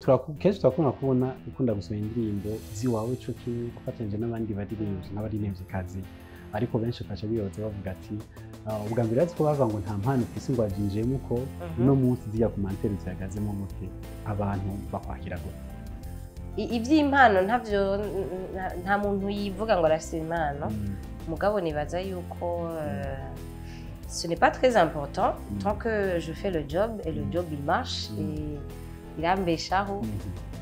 Kenshi turakunda kubona ukunda gusohora indirimbo ziwawe co kimwe ufatanyije n'abandi baririmbyi n'abaririmvyikazi, ariko benshi ukaca bibaza bavuga ati ubwa mbere bazi ko bavuga ngo nta mpano ufise, ngo wavyinjiyemo uko. Uno munsi zirya commentaires zihagazemo gute? Abantu bakwakira gute? Ivy'impano ntavyo, nta muntu yivuga ngo arafise impano. Mugabo nibaza yuko ce n'est pas très important tant que je fais le job et le job il marche et irambeshaho.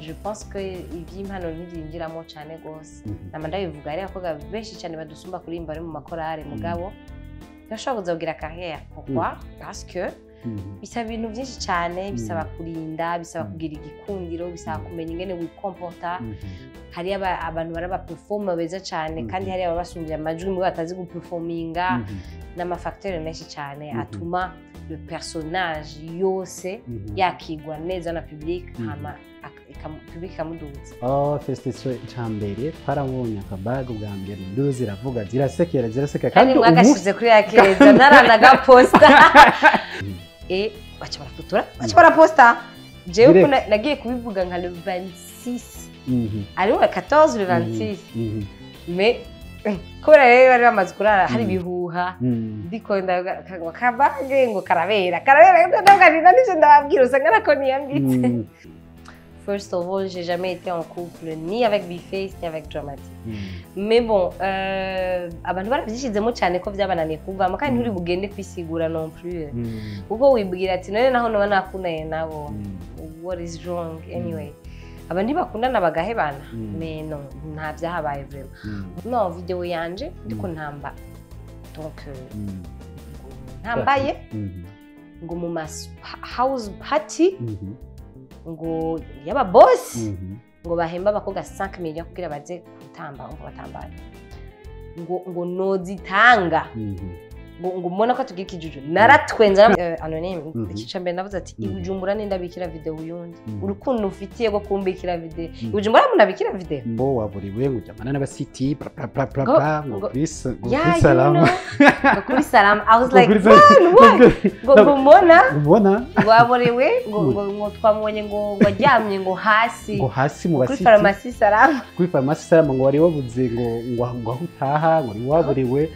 Je pense que ivy'impano ntivyinjiramo cane gose. Nama ndabivuga, hariho abakobwa benshi cane badusumba kuririmba bari mu makorale, mugabo ntibashobora kuza kugira carrière. Pourquoi? Parce que bisaba ibintu byinshi cyane, bisaba kurinda, bisaba kugira igikundiro, bisaba kumenya ingene wikomporta. Hari abantu bari abaperformer beza cyane kandi hari ababasumbya amajwi mugabo batazi guperforminga. N'ama facteurs menshi cyane atuma le personnage yose yakigwa neza na public, hama public ikamuduza. Oh, félicitations. Icambere twarabonye akabaga ubwa mbere, induru ziravuga, zirasekera, zirasekera. Kandi mwagashize kuri ya keza naranagaposta et baca barafotora, baca baraposta. Jewe ko Direct. Nagiye kubivuga nka le 26, hariho le 14, le 26, mais kubera rero bari bamaze kurara hari ibihuha, ndiko ndavuga kabage ngo karabera karabera, ndavuga nti nivyo ndababwira, usanga nako niyambitse. First of all, j'ai jamais été en couple ni avec Bface ni avec Dramatic. Mais bon, abantu baravyishizemo cyane ko vyabananiye kuvamo, kandi nturi bugende kwisigura non plus, kuko wibwira ati none naho noba nakundanye nabo, what is wrong? Anyway, abantu ntibakundana bagahebana. Mais non, nta vyahabaye vraiment. Non, video yanje ndiko ntamba, donc ntambaye ngo mu mas house party ngo y'aba boss, ngo bahemba abakobwa 5 millions kugira baze gutamba, ngo batambane, ngo nozitanga, ngo mbona ko tugira ikijuju. Naratwenza anonyme. Ica mbere navuze ati i Bujumbura nindabikira video uyundi, urukundo ufitiye rwo kumbikira video, i Bujumbura munabikira video. Mbo waburiwe ngo ujyamana n'abasiti bla bla bla bla bla, ngo kuri ngo Yeah, kuri you salama. know, ngo kuri salama. I was Ngo like, kuri salama. Man, what? Ngo mbona ubona waborewe, ngo twamubonye ngo aryamye ngo hasi ngo hasi mu kuri basiti farumasi Salama. Kuri farumasi Salama, ngo wari wabuze ngo aho utaha, ngo wari waburiwe.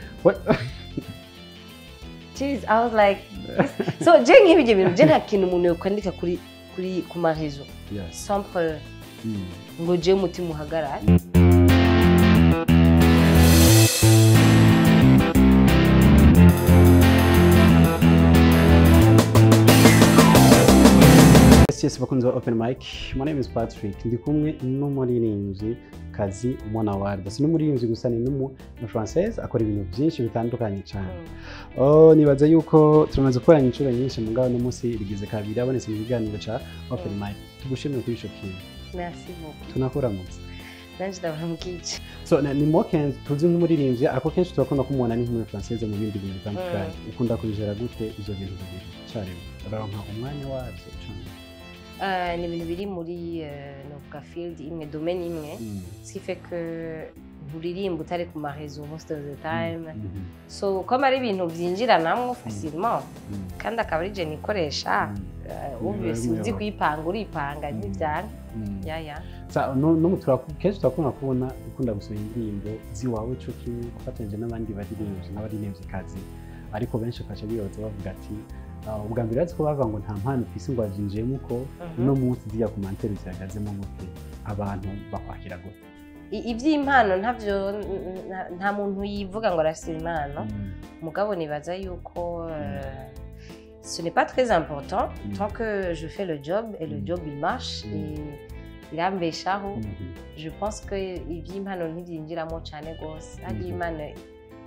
Jeez, I was like so je nk'ibyo bintu, je nta kintu umuntu yokwandika kuri ku ma réseaux sans preuve ngo je umutima uhagarare. Yes, bakunzi ba Open Mic. My name is Patrick. Ndi kumwe n'umuririmbyi kazi Mona Warda. Si n'umuririmbyi gusa, ni n'umu Française akora ibintu byinshi bitandukanye cyane. Oh, nibaza yuko tumaze gukorana inshuro nyinshi, mugabo no munsi rigize kabiri abonetse mu kiganiro ca Open Mic. Tugushimire kuri ico kintu. Merci beaucoup. Tunakuramutse. Nanje ndabaramukije. So ni Mokenzi tuzi nk'umuririmbyi, ariko kenshi turakunda kumubona ni nk'umu Française mu bindi bintu bitandukanye. Ukunda kubijera gute ivyo bintu bibiri? Carimwe. Uraronka umwanya wavyo cane? Ni ibintu biri muri novuga field imwe, domaine imwe, ce qui fait que nturirimba utari ku ma réseaux most of the time. So comme ari ibintu byinjiranamwo facilement kandi akaba ari je nikoresha, obviously uzi kuyipanga, uripanga, ntibyanga ya. Sa no kenshi turakunda kubona ukunda gusohora indirimbo ziwawe co kimwe ufatanyije n'abandi baririmbyi n'abaririmvyikazi, ariko benshi ukaca bibaza bavuga ati ubwa mbere bazi ko bavuga ngo nta mpano ufise, ngo wavyinjiyemo uko. Uno munsi zirya commentaires zihagazemo gute? Abantu bakwakira gute? Ivy'impano ntavyo, nta muntu yivuga ngo arafise impano. Mugabo nibaza yuko ce n'est pas très important tant que je fais le job et le job il marche et irambeshaho. Je pense que ivy'impano ntivyinjiramo cane gose. Harya Imana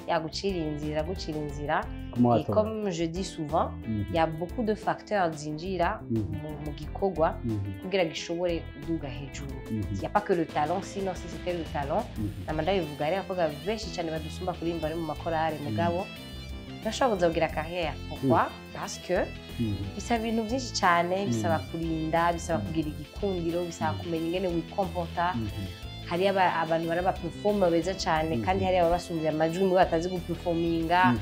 yagucira inzira, iragucira inzira. Comment Et comme je dis souvent, il y a beaucoup de facteurs zinjira mu gikorwa kugira gishobore kuduga hejuru. Il n'y a pas que le talent, sinon si c'était le talent, nama ndabivuga, hariho abakobwa benshi cyane badusumba kuririmba bari mu makorale, mugabo ntibashobora kuza kugira carrière. Pourquoi? Parce que bisaba ibintu byinshi cyane, bisaba kurinda, bisaba kugira igikundiro, bisaba kumenya ingene wikomporta. Hari abantu bari abaperformer beza cyane kandi hari ababasumbya amajwi mugabo batazi guperforminga.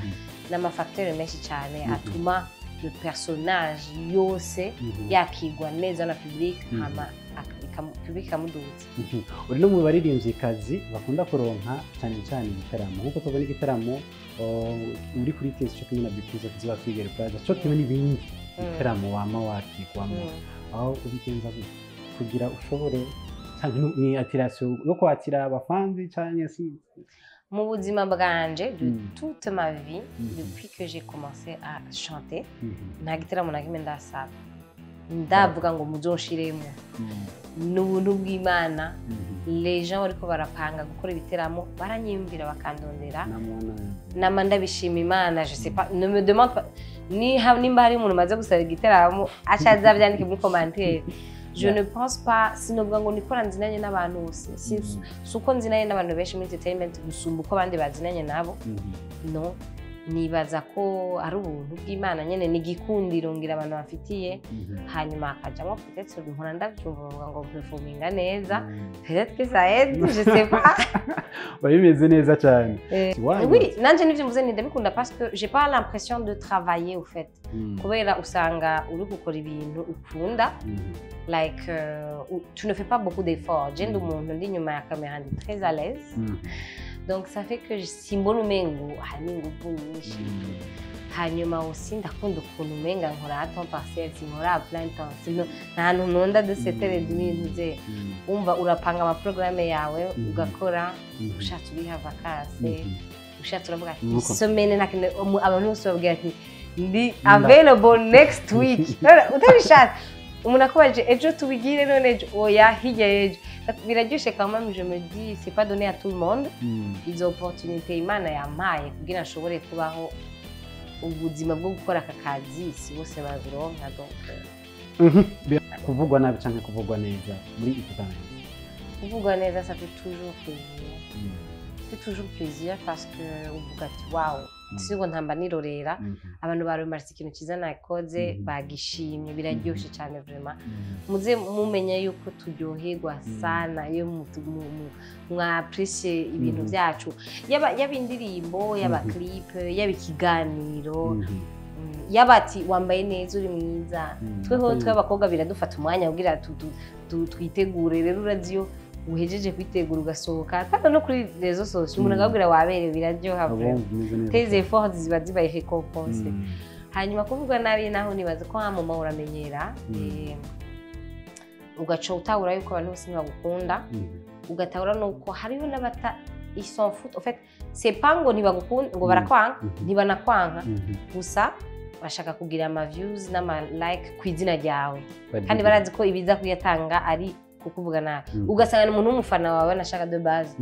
N'ama facteurs menshi cyane atuma Le personnage yose yakigwa neza na public, hama public ikamuduza. Uri no mu baririmvyikazi bakunda kuronka cyane cyane igitaramo, nkuko tubona igitaramo uri kuri test cyo kimwe na Big Fizzo kizoba kwigera Plaza, cyo kimwe n'ibindi bitaramo wama wakigwamo. Aho ubigenza gute kugira ushobore, canke ni attirance yo kwatira abafanzi canke si? Mu buzima bwanje de toute ma vie, depuis que j'ai commencé à chanter, nta gitaramo na kimwe ndasaba, ndavuga ngo muzonshiremo. Ni ubuntu bw'Imana. Les gens bariko barapanga gukora ibiteramo baranyiyumvira, bakandondera. Namubona. Nama ndabishima Imana. Je sais pas, ne me demande pas ni nimba hari umuntu umaze gusaba igiteramo, aca aza avyandike muri commentaire. Je ne pense pas. Sinovuga ngo nikora nzinanye n'abantu bose, si uko nzinanye n'abantu benshi muri entertainment gusumba uko abandi bazinanye nabo. No, nibaza ko ari ubuntu bw'Imana nyene, ni igikundiro ngira abantu bafitiye. Hanyuma hakajamwo peut-être mpora ndavyumva bavuga ngo performinga neza. Peut-être que ça aide, je sais pas. Biba bimeze neza cyane. Why Oui, not? Nanje nivyo mvuze, ni ndabikunda parce que j'ai pas l'impression de travailler au fait, kubera usanga uri gukora ibintu ukunda, like tu ne fais pas beaucoup d'efforts. Je ndi umuntu ndi inyuma ya caméra, ndi très à l'aise, donc ça fait que simbona umengo harimo ingufu nyinshi. Hanyuma aussi ndakunda ukuntu umenga nkora à temps partiel, sinkora à plein temps. Nta hantu ntonda de 7h30 ntuze. Umva, urapanga amaporogaramu yawe, ugakora. Ushatse uriha vacances, ushatse uravuga ati Nuko. semaine nta kintu. Abantu bose babwira ati ndi available next week. None utabishatse, umuntu akubajije ejo tubigire, none ejo, oya, hirya y'ejo. Biraryoshe quand même. Je me dis, c'est pas donné à tout le monde, izo opportunité Imana yampaye kugira nshobore kubaho ubuzima bwo gukora aka kazi, si bose babironka. Donc Kuvugwa nabi canke kuvugwa neza muri entertainment? Kuvugwa neza, ça fait toujours plaisir. Ça fait toujours plaisir parce que uvuga ati wow, sigo ntamba nirorera, abantu barumaritse ikintu cyiza nakoze, bagishimye, biraryoshe cyane vraiment. Muze mumenye yuko turyoherwa sana iyo mwapprécié ibintu byacu, yaba indirimbo, yaba clip, yaba ikiganiro, yaba ati wambaye neza, uri mwiza. Tweho twe abakobwa biradufata umwanya kugira twitegure. Rero urazi iyo uhejeje kwitegura ugasohoka atana no kuri réseaux sociaux, umuntu akabwira waberewe, biraryoha vraiment. Umeze neza. Tes efforts ziba zibaye récompensées. Hanyuma kuvuga nabi naho, nibaza ko hamuma uramenyera, ugaca utahura yuko abantu bose ntibagukunda, ugatahura nuko hariho n'abata, ils s'en foutent en fait. C'est pas ngo ntibagukunda, ngo barakwanga, ntibanakwanka, gusa bashaka kugira ama views n'ama like ku izina ryawe, kandi barazi ko ibiza kuyatanga ari kukuvuga nabi. Ugasanga ni umuntu w'umufana wawe nashaka de base,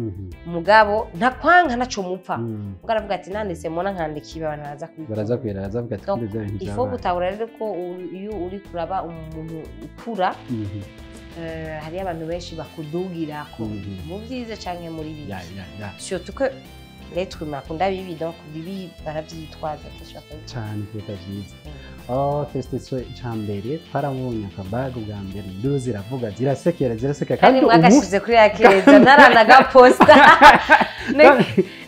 mugabo ntakwanka, ntaco mupfa, ubwo aravuga ati nanditse mbona nkandika ibi, abantu baraza kubikora. Baraza kwera, baraza kuvuga ati Donc, kuri bya bintu il faut byabaye. gutahura rero ko iyo uri kuraba umuntu ukura, hariyo abantu benshi bakudugira ko mu byiza canke muri bibi, surtout que l'être humain akunda bibi, donc bibi baravyitwaza kenshi bakabikora. Cyane kuruta byiza. Oh, félicitations. Icya mbere twarabonye akabaga bwa mbere, induru ziravuga, zirasekera, zirasekera. Kandi umunsi mwagashize kuri ya keza naranagaposta.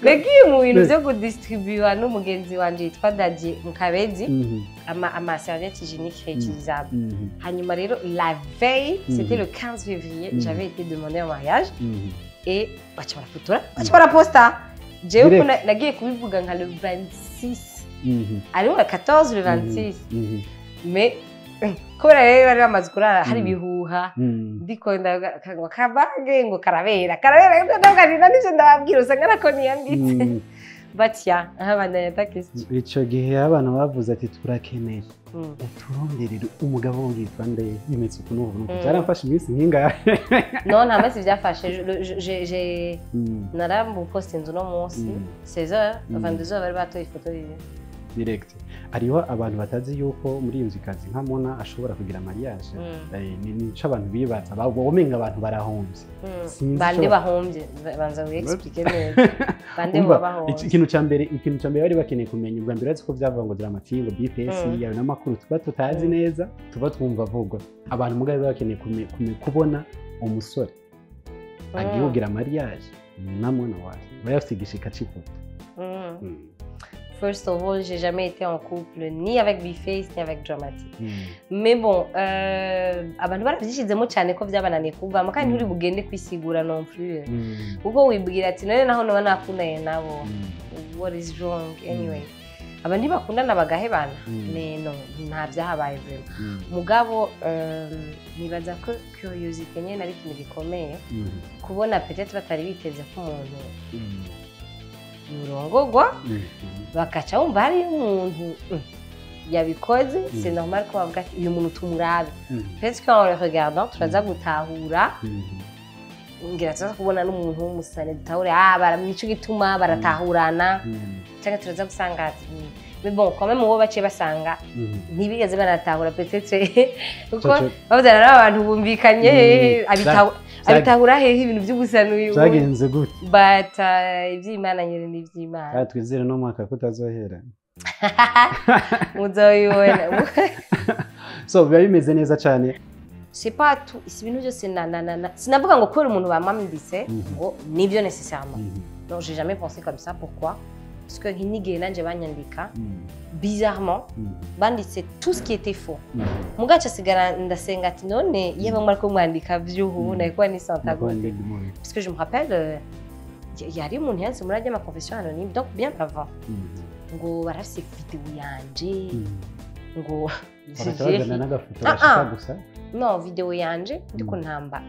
Nagiye mu bintu vyo kudistribuwa n'umugenzi wanje yitwa Dadie Mukabezi, ama serviette hygiénique réutilisable. Hanyuma rero la veille, c'était le 15 février, j'avais été demandée en mariage et baca barafotora, baca baraposta. Jewe Direct. ko nagiye kubivuga nka le 26, hariho le 14, le 26, mais kubera rero bari bamaze kurara hari ibihuha, ndiko ndavuga ngo kabage ngo karabera karabera, ndavuga nti nivyo ndababwira, usanga nako niyanditse batya abandanya ta question. Ico gihe abantu bavuze ati turakeneye uturonderere umugabo witwa nde, bimeze uku n'ubu n'uku. Byaramfashe iminsi nk'ingahe? Non, nta minsi byafashe. Naramupostinze uno munsi 16h, 22h bari batoye ifoto yiwe. Direct. Hariho abantu batazi yuko muri iyo nzikazi nka Mona ashobora kugira mariage. Nico abantu bibaza, womenga abantu barahomvye. Sinzi Bande ico bahombye? Banza wiexplique neza, bande Umva, bo bahombye? Ikintu ca mbere bari bakeneye kumenya ubwa mbere, uretse ko vyavuga ngo Drama T, ngo BFS, yawe n'amakuru tuba tutazi neza, tuba twumva avugwa abantu, mugabo bari bakeneye kubona umusore agiye kugira mariage na Mona wawe, bari bafite igishika c'ifoto. First of all, j'ai jamais été en couple ni avec Bface ni avec Dramatic. Mais bon, abantu baravyishizemo cyane ko byabananiye kuvamo, kandi nturi bugende kwisigura non plus. Kuko wibwira ati: "None naho noba nakundanye nabo, what is wrong?" Anyway, abantu ntibakundana bagahebana. Mais non, nta byahabaye vraiment. Mugabo nibaza ko curiosité nyene ari ikintu gikomeye, kubona peut-être batari biteze ko umuntu yorongogwa, bakaca bumva hariyo umuntu yabikoze. C'est normal ko bavuga ati: "Uyu muntu tumurabe." Peut-être qu'en le regardant turaza gutahura, ngira tuza kubona n'umuntu w'umusane, dutahure ah nico gituma baratahurana, cyangwa turaza gusanga ati, Mais bon, quand même uwo baciye basanga ntibigeze baratahura peut-être, kuko bavuze n'abantu bumvikanye hehe, abitahura hehe ibintu by'ubusanuye? Byagenze gute? But iby'Imana nyine ni iby'Imana. Kandi twizere no mwaka ko utazohera. Muzoyibona. So biba bimeze neza cyane. C'est pas tout, si ibintu byose na sinavuga ngo kubera umuntu bamwambitse ngo nibyo nécessairement. Non, j'ai jamais pensé comme ça. Pourquoi? Parce que n'igihe nanje banyandika, bizarrement banditse tout ce qui était faux. Mugaca asigara ndasenga ati: "None iyo bamwe ariko mwandika vy'ubu, nari kuba nisanta gute?" Parce que je me rappelle, yari umuntu yanditse muri ajya ama confession anonyme, donc bien avant, ngo barafise video yanje, ngo Bagaca bazana n'agafoto Ah, bashika ah. gusa. Non, video yanje ndiko ntamba,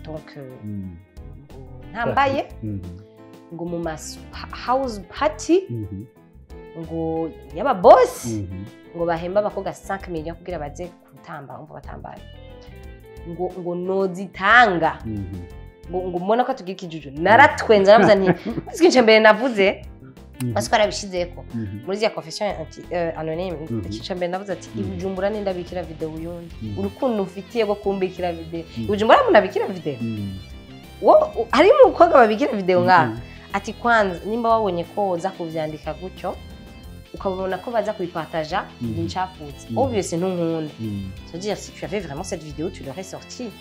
donc ngo ntambaye, ngo mu ma house party, ngo y'ababosi, ngo bahemba abakobwa 5 millions kugira baze gutamba, umva batambaye, ngo nozitanga, ngo mbona ko tugira ikijuju. Naratwenze, naravuze nti parce que mbere navuze, parce ko arabishizeko muri zya confession anonyme. Ica mbere navuze ati: "Ibujumbura ninde abikira video uyundi? Urukundo ufitiye rwo kumbikira video, Ibujumbura umuntu abikira video?" Wo harimo umukobwa babikira video ngaha. Ati: "Kwanza nimba wabonye ko woza kuvyandika gutyo, ukabona ko baza kubipartaja, bincafuze, obviously ntunkunda. C'est-à-dire, si tu avais vraiment cette vidéo, tu l'aurais sortie."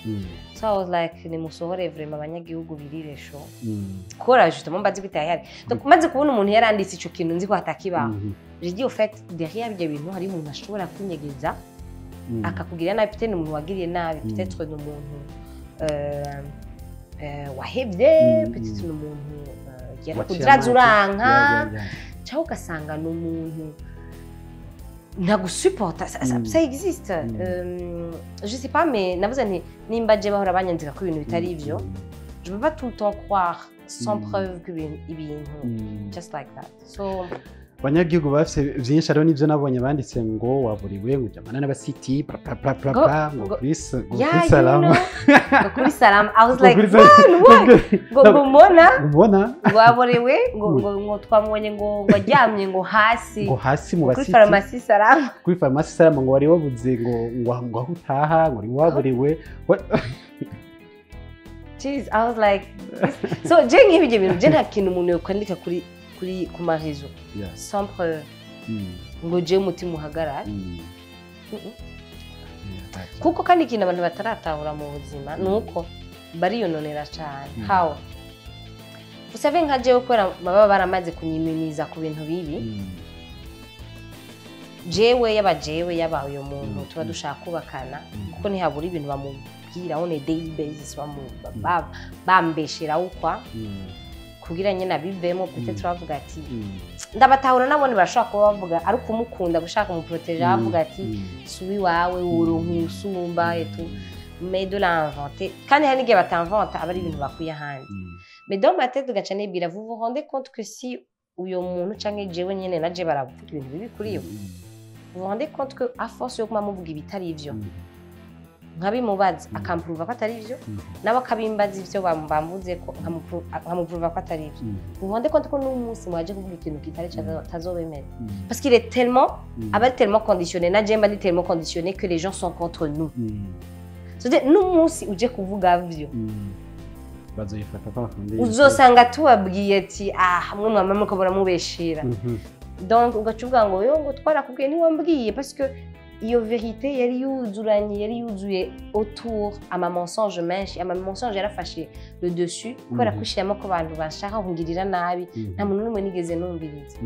So I was like: "Nimusohore vraiment, abanyagihugu birire show." Kubera justement mbazi ko itahari. Donc maze kubona umuntu yaranditse ico kintu, nzi ko hatakibaho. J'ai dit: "Au fait, derrière ibyo bintu hari umuntu ashobora kwinyegeza, akakugirira nabi." Peut-être ni umuntu wagiriye nabi, peut-être ni umuntu wahevye, peut-être ni umuntu yarakudiraza uranka, cyangwa ugasanga ni umuntu ntagusupporta. Ça, ça existe. Je sais pas, mais navuze nti nimba je bahora banyandika ko ibintu bitari ivyo, je peux pas tout le temps croire sans preuve que ibintu just like that. So Abanyagihugu bafise vyinshi. Hariho n'ivyo nabonye banditse ngo waburiwe, ngo ujamana n'abasiti, bla bla bla bla bla, ngo kuri ngo yeah, kuri you Salama. know, ngo kuri Salama. I was like, Ngo kuri "What? What?" Ngo mbona ubona ngo waborewe, ngo twamubonye, ngo aryamye ngo hasi, ngo hasi mu kuri basiti, farumasi Salama. Kuri farumasi Salama, ngo wari wabuze, ngo aho utaha, ngo wari waburiwe. Jeez, I was like so je nk'ibyo bintu, je nta kintu umuntu yokwandika kuri ku ma réseaux sans preuve ngo je umutima uhagarare. Yeah, Kuko kandi ikintu abantu bataratahura mu buzima ni uko bariyononera cyane. How? Vous savez, nka jewe, kubera baba baramaze kunyiminiza ku bintu bibi, jewe yaba jewe, yaba uyu muntu tuba dushaka kubakana, kuko ntihabura ibintu bamubwira on a daily basis, bambeshera ukwa kugira nyine abivemo. Peut-être bavuga ati ndabatahura, nabone barashobora kuba bavuga ari ukumukunda, gushaka kumuproteja, bavuga ati: "Si uwiwawe, woronka usumba et tout." Mais de l'inventer, kandi hari n'igihe batinventa, aba ari ibintu bakuye ahandi. Mais dans ma tête ugaca nibwira: vous vous rendez compte que si uyo muntu canke jewe nyene naje baravuga ibintu bibi kuri yo, vous vous rendez compte que à force yo kuma muvuga ibitari ivyo, nkabimubaza, akamprouva ko atari ivyo, nawe akabimbaza ivyo bamvuze ko, nkamuprouva ko atari ivyo, vous vous rendez compte ko n'umunsi mwaje kuvuga ikintu kitari co atazobemera? Parce qu'il est tellement, aba ari tellement conditionné, na jewe mba ndi tellement conditionné que les gens sont contre nous. C'est-à-dire, n'umunsi uje kuvuga vyo, Bazoyifata ko bakunda. Uzosanga tubabwiye ati: "Ah, hamwe mwama muriko muramubeshera." Donc ugaca uvuga ngo yo ngo twarakubwiye, ntiwambwiye, parce que Iyo vérité yari yuzuranye, yari yuzuye autour ama mensonge menshi. Ama mensonge yarafashe le dessus kubera kwishiramo ko abantu bashaka kungirira nabi. Nta muntu n'umwe nigeze numviriza.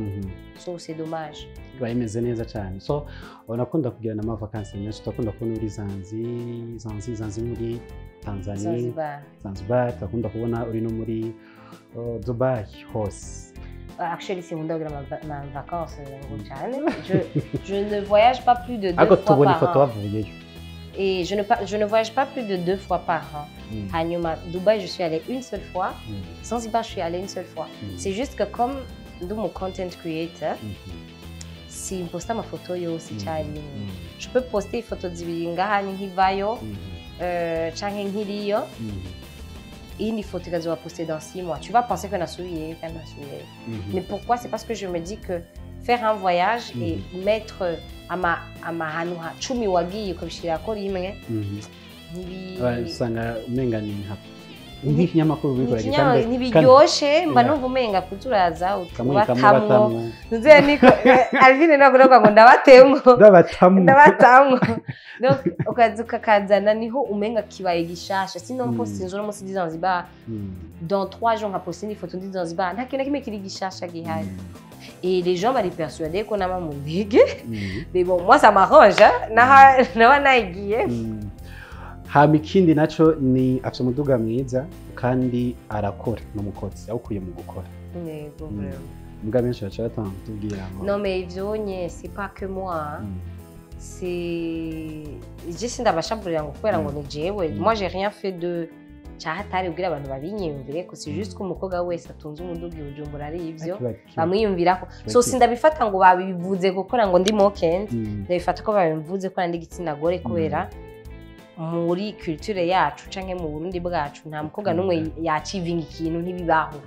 So c'est dommage. Biba bimeze neza cyane. So unakunda kugira n'amavakansi menshi, turakunda kubona uri Zanzi muri Tanzania. Zanzibar. Zanzibar, turakunda kubona uri no muri Dubai hose. Actually, sinkunda kugira ama vacances ngo cyane. Je ne voyage pas plus de deux Ariko fois tubona par ifoto an. wavuyeyo. Et je ne voyage pas plus de deux fois par an. Hanyuma Dubai, je suis allée une seule fois. Zanzibar, je suis allée une seule fois. C'est juste que comme ndi umu content creator, simposta amafoto yose icyarimwe. Je peux poster ifoto zibiri ngaha nkivayo, canke nkiriyo, iyindi foto ikazoba postée dans 6 mois. Tu vas penser que nasubiyeyo kandi nasubiyeyo. Mais pourquoi? C'est parce que je me dis que faire un voyage et mettre ama ahantu ha 10 wagiye ukabishirako rimwe, ntibi Usanga umenga ni nka nk'ikinyamakuru bikora. Ntibiryoshe. Mba numva umenga kuturaza kamwe kamwe ubatamwo. Batamwo. Ntuziye niko Alvine ntabwo ngo ndabatemwo. Ndabatamwo. Ndabatamwo. Donc ukaza ukakazana, niho umenga kibaye gishasha. Sinon poste inzu uno munsi ndi Zanzibar, dans 3 jours nkaposta indi foto ndi Zanzibar, nta kintu na kimwe kiri gishasha gihari. Et les gens bari persuadés ko nama mu ndege. Mais bon, moi ça m'arrange, hein, naho nagiye. Hama ikindi naco ni afise umuduga mwiza kandi arakora, n'umukozi awukuye mu gukora. Yego, vraiment. Mbwa benshi baca batanga kutubwira ngo Non mais ivyo nye, c'est pas que moi, hein. C'est je sindabashaburira ngo kubera ngo ni jewe. Moi, j'ai rien fait de cyahatari ubwira abantu babinyiyumvire ko c'est juste ko umukobwa wese atunze umuduga i Bujumbura ari ivyo bamwiyumvirako. So sindabifata ngo babivuze gukora ngo ndi mokend. Ndabifata ko babivuze ko ndi igitsina gore, kubera muri culture yacu canke mu Burundi bwacu nta mukobwa n'umwe yacivinga ikintu, ntibibaho.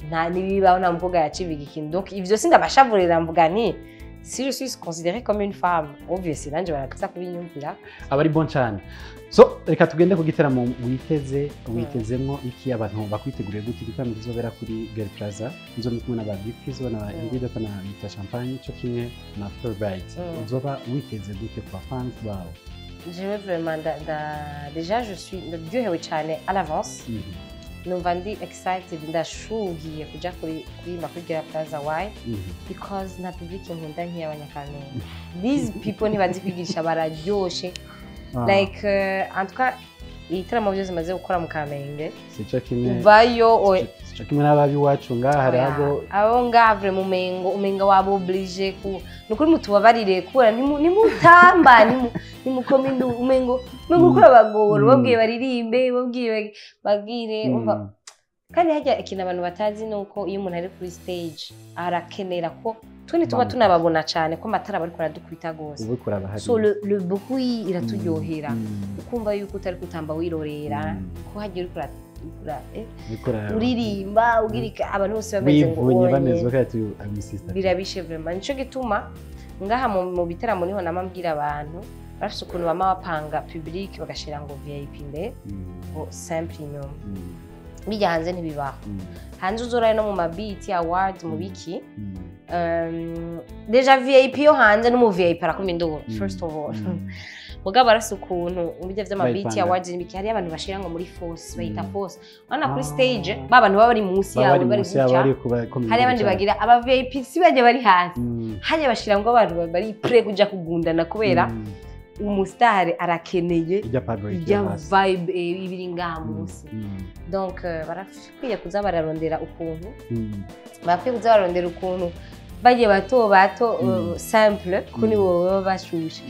Nta ntibibaho, nta mukobwa yacivinga ikintu. Donc ivyo sindabashavurira, mvuga nti si je suis considérée comme une femme, obviously nanje baraza kubinyumvira. Aba ari bon cyane. So reka tugende ku giteramo witeze. Witezemwo iki? Abantu bakwiteguriye gute igitaramo kizobera kuri Girl Plaza? Nzo kumwe na ba Big Fizzo na Ingrid na Rita Champagne cyo kimwe na Fulbright. Uzoba witeze gute ku fans bawe? Jewe vraiment déjà je suis ndaryohewe cyane à l'avance. Numva ndi excited, ndashuhiye kuja kuri kuririmba kuri Girl Plaza. Why? Because nta public nkunda nk'iy'Abanyakamenge. These people ntibazi kwigisha, bararyoshe. Like en tout cas ibitaramo byose maze gukora mu Kamenge, Sico kimwe. uvayo Sico kimwe n'ababi iwacu ngaha, hari abo abo ngaha vraiment umengo waba obligé ku nukuri mutubabarire kubera nimutamba nimukoma indu, umengo uriko urabagora. Ubabwiye baririmbe, ubabwiye bagire umva. Kandi harya ikintu abantu batazi ni uko iyo umuntu ari kuri stage arakenera ko twe ntituba tunababona cyane, ko amatara bariko aradukubita gose. Ubu kuraba hari So le bruit iraturyohera, ukumva yuko utari kutamba wirorera, ko hagiye uriko uririmba ugirika abantu bose bameze ngo wivunye onye. Bameze bakati amusista. Birabishe vraiment. Nico gituma ngaha mu biteramo niho nama mbwira abantu bafise ukuntu bama bapanga public, bagashira ngo VIP imbere, ngo simple inyuma. Bijya hanze ntibibaho. Hanze uzorayo no mu ma BET Award, mu biki, déjà VIP yo hanze n'umu VIP arakoma induru, first of all. Mugabo arafise ukuntu mu bijya vy'ama BET Bayipanga. Awards n'ibiki, hariyo abantu bashira ngo muri fosse, bayita fosse, urabona kuri stage Ah. ba bantu baba bari munsi Baba yabo bari bari munsi yabo gutya. bari kuba Hari abandi bagira aba VIP si bajya bari hasi hajya bashira ngo abantu bari prêt kuja kugundana, kubera umusitari arakeneye ijya public ijya yo hasi. Vibe ibiri ngaha munsi. Donc barakwiye kuza bararondera ukuntu barakwiye kuza bararondera ukuntu bagiye bato bato, simple ko nibo baba bashushe,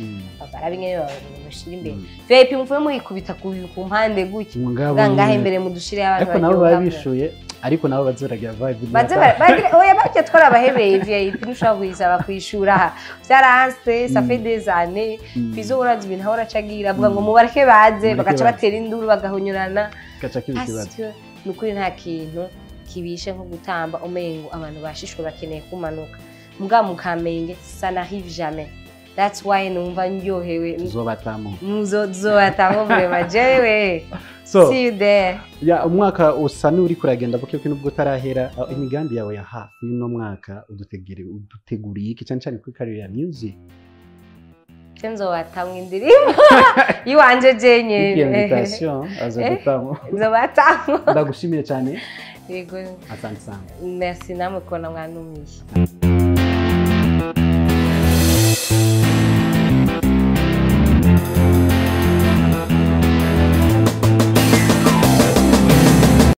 barabe ingene babashira imbere. VIP mupfume muyikubita ku mpande gutya. Mugabo bwa ngaha nyine. Imbere mudushire abantu Ariko nabo baba baryoha. bishuye, ariko nabo bazoragira vibe. Baze oya, barya twarabahebeye. VIP ntushobora kuyisaba kwishura, vyaranse, ça fait des années. Fizo urazi ibintu aho uracagira avuga ngo mubareke baze. Mubareke Bagaca baze. batera induru bagahonyurana. Gaca kiba ikibazo. Parce que ni ukuri nta kintu kibishe nko gutamba umengo abantu bashishwe bakeneye kumanuka. Mbwa mu Kamenge ça n'arrive jamais, that's why numva ndyohewe. Tuzobatamo. Muzobatamo vraiment, jewe So see you there. Ya umwaka usa n'uri kuragenda buke buke nubwo utarahera. Imigambi yawe ya hafi y'uno mwaka uduteguriye iki, cyane cyane kuri career ya music? Je nzobatamwa indirimbo iwanje jenyene. Iki invitation aza gutamo. Nzobatamwa. Ndagushimiye cyane. Yego. Asante sana. Merci namwe kubona mwanumiye.